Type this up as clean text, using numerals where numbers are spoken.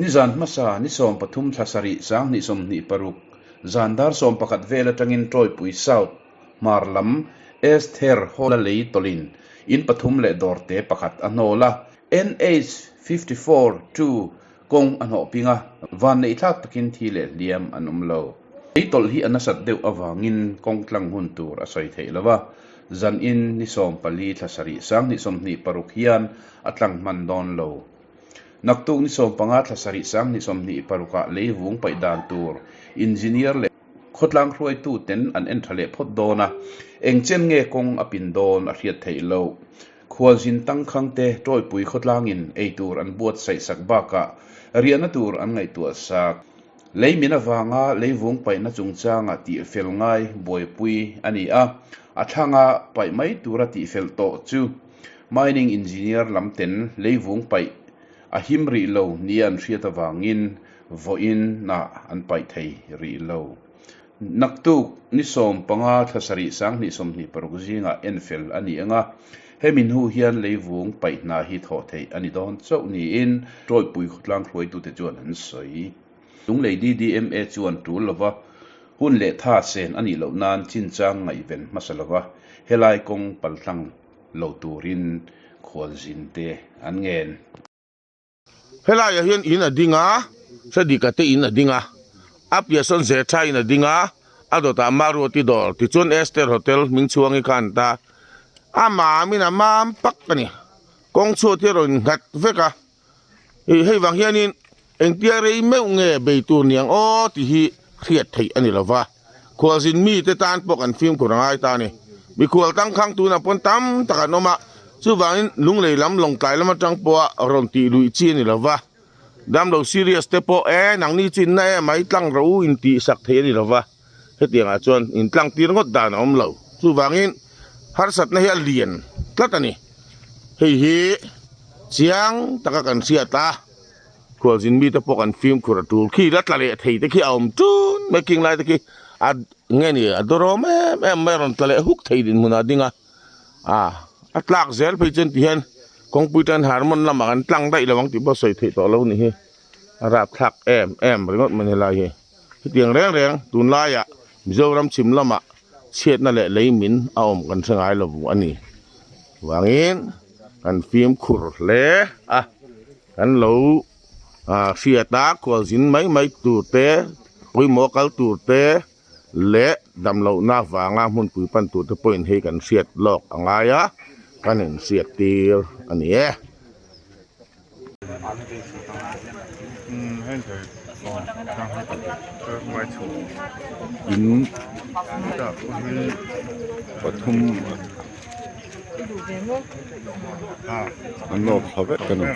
Nizan hmasa ni 13 thla sarih sanghnih 26 zan dar 11 vel atangin Tawipui South hmar lam Esther Hall-a lei tawlhin in pathum leh dawrte pakhat a hnawl a, NH 54 two kawng a hnawh ping a, vanneihthlak takin thi leh hliam an awm lo. Lei tawlh hi a nasat deuh avangin kawng tlang hun tur a sawi theih lo a, zanin ni 14 thla sarih sanghnih 26 hian a tlang hman dawn lo. Naktuk ni 15 thla sarih sanghnih 26 ah lei vung paih dan tur engineer leh khawtlang hruaitu ten an en tha leh phawt dawn a, eng chen nge kawng a pin dawn a hriat theih loh. Khualzin tangkhang te Tawipui khawtlangin ei tur an buatsaih sak bakah riahna tur an ngaihtuah sak. Lei min avanga leivung paihna chungchanga tihfel ngai buaipui a ni a, a thlanga paih mai tura tihfel tawh chu Mining Engineer lam ten leivung paih a him rih lo nia an hriat avangin vawiin ah an paih thei rih lo. Naktuk ni 15 thla sarih sanghnih 26 zingah enfel a ni ang a, hemi hnu hian leivung paih hna hi thawh theih a ni dawn chauh niin Tawipui khawtlang hruaitute chuan an sawi. Lunglei DDMA chuan tul lova hun leh tha sen a nih loh nan chinchang ngaihven hmasa lova helai kawng paltlang lo turin khualzinte an ngen. Helaiah hian in a ding a, Sadika te in a ding a, a piah sawn Zetha in a ding a, a dawtah Maruati dawr tichuan Esther Hotel hming chhuang hi kha an ta. A mamin a mam pak a ni. Kawng chhuat hi a rawn nghat vek a. Ih hei vang hianin engtia rei meuh nge bei tur niang aw tih hi hriat theih a ni lo va. Khualzin mite tan pawh kan fimkhur a ngai ta a ni. Mikhual tangkhang tunah pawn tam tak an awm a, chuvangin lunglei lam lawngtlai lam atang pawha rawn tih luih chi a ni lo va. Damlo serious te pawh e nangni chu inna em ai tlang rawh u intih sak theih a ni lo va, hetiangah chuan intlang tir ngawt dan a awm lo. Chuvangin harsatna hi a lian tlat a ni. Hei hi chiang taka kan hriat a. Khualzin mite pawh kan fimkhur a tul khi la tla leh thei te khi a awm tun mai king lai te khi a nge ni a dawrawm em em mai a rawn tla leh huk thei dinhmun ah a ding a a a tlak zel phei chuan ti hian kawngpui tan harmon lamah kan tlang daih lo ang tih pawh sawi theih tawh lo ni hi a rapthlak em em ringawt mai helai hi hetiang reng reng tunlaiah Mizoram chhim lamah chhiatna leh lei min a awm kan hre ngai lo a ni vangin kan fimkhur hle a. Kan lo hriat a, khualzin mai mai tur te, pawimawh kal tur te leh damlohna avanga hmunpui pan tur te pawhin hei kan hriat lawk a ngai a, kan inhriat tir a ni e. In pathum an nawr thla vek a ni.